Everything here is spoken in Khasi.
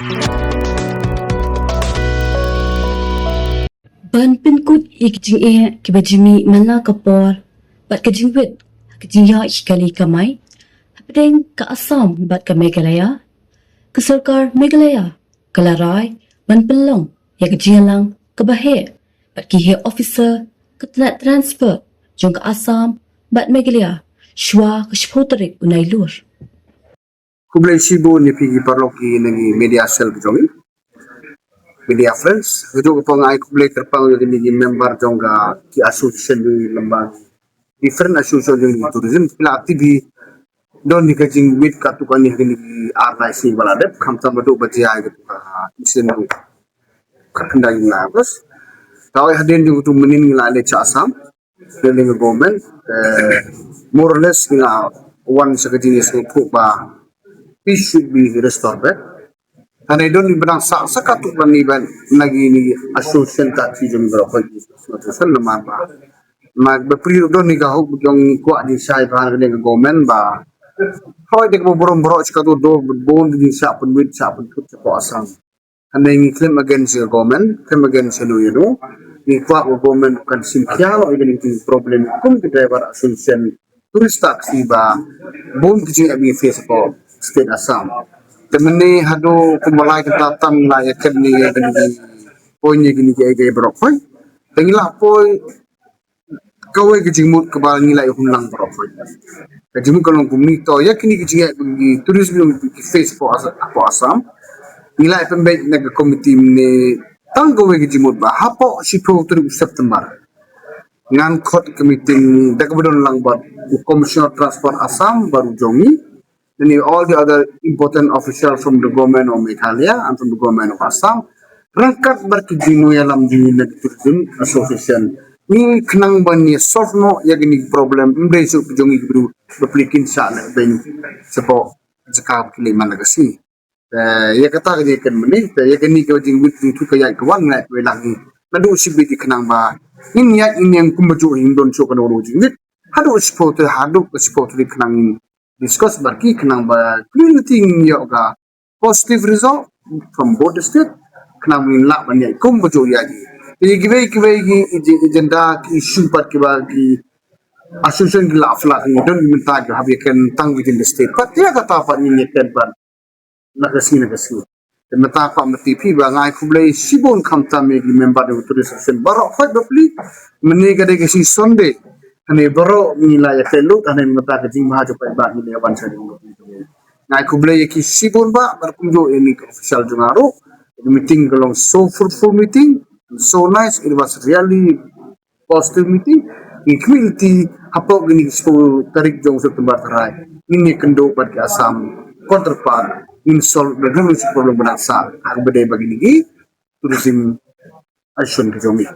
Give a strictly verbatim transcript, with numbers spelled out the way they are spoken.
Ban pynkut ïa ki jingeh kiba jingmih man la ka por bad ka jingwit ha ka jingïaid ki kali kamai hapdeng ka Assam bad ka Meghalaya, ka sorkar Meghalaya ka la rai ban pynlong ïa ka jingïalang kaba heh bad ki heh officer ka tnat transfer jong ka Assam bad Meghalaya shuwa ka shiphew tarik u Nailur. Khublei shibun ïa phi ki paralok ki na ki media cell ki jong ngi. Media friends, ka jong ka pang ai khublei kyrpang ïa kine ki member jong ka ki association jong ngi lem bad different association jong ngi tourism. Phi la tip hi don hi ka jingwit katto katne ha kine ki ar lai sngi ba la dep, khamtam ba duk ba jia ïa katto ka incident ruh. Ka khyndai na bas. Tawai hadien jong tu mynnin ngi la leit sha Assam. Building a government, eh, more or less ngi la wan sha ka jingsngewthuh ba peace should be restored back. Hynrei don ni ba dang sah sa katto katne ban na kine ki association ka ki jong ngi baroh, association namar ba ma ba pyrshah don ni ka hok jong ngi kwah jingshai ba ha kane ka government ba hoi dei ba burom baroh sha katto, don bun jingshah pynwit shah pynthut shapoh Assam. Hynrei ngi khlem against ka government, khlem against ïano ïano. Ngi kwah ka government kan shim khia noh ïa kine ki problem kum ki driver association, tourist taxi ba bun ki jingeh ba ngi face hapoh state Assam. Te mynne haduh kumba lai kynta tam ngi la ïa kane ïa kine ki poi ïa kine ki ei ei baroh poi. Te ngi la poi kawei ka jingmut kaba ngi la ïa hun lang baroh poi. Ka jingmut ka long kumne, to ïa kine ki jingeh ba ngi tourism ki face hapoh As-, hapoh Assam. Ngi la ïa pynbeit na ka committee mynne tang kawei ka jingmut ba hapoh shiphew tarik u September ngan khot ka meeting da kaba don lang bad u Commissioner Transport Assam bad u jong ngi. Then all the other important officials from the government of Meghalaya and from the government of Assam. Ryngkat bad ki jingïalam jong ngi na ki tourism association. Ngi khnang ban ïa solve noh ïa kine ki problem, ym dei shuh ki jong ngi ki briew ba plie kin shah leh beiñ shapoh jaka ba ki leit man la ka sngi. Te ïa kata ka jingkren mynne, te ïa kane ka jingwit jingthut ka ïaid ka wan ngi la ïa kawei lang ngi. Naduh shibit ngi khnang ba ngin ïaid ngin ïeng kumba juh, ngim don shuh kano kano jingwit. Haduh shiphew tarik, haduh ka shiphew tarik khnang ngin discuss bad ki khnang ba clearly ngin ïoh ka positive result from both the state. Khnang ngin lah ban ïaid kumba juh ïaid. Te ïa kiwei kiwei ki ag-, agenda ki issue pat kiba ki association ki la flag ngi don mynta ki hap ïa kren tang within the state. Pat ïa kata pat ngin ïa kren pat na ka sngi na ka sngi. Te mynta pat ma tip hi ba nga ai khublei shibun khamtam ïa ki member jong ka tourist association baroh khoit bapli. Mynne ka dei ka sngi Sunday. Hynrei baroh ngi la ïa khleh lut, hynrei mynta ka jingbha jong paidbah ngi la ïa wan sha jong ka pli. Nga ai khublei ïa ki shibun bah, bad kumjuh ïa kine ki official jong nga ruh. The meeting ka long so fruitful meeting, so nice, it was really positive meeting. Ngi khmih lynti hapoh kine ki shiphew tarik jong September tharai ngin ïakynduh bad ki Assam counterpart, ngin solve da dang ki problem ba dang sah ha kaba dei bad kine ki tourism association ki jong ngi.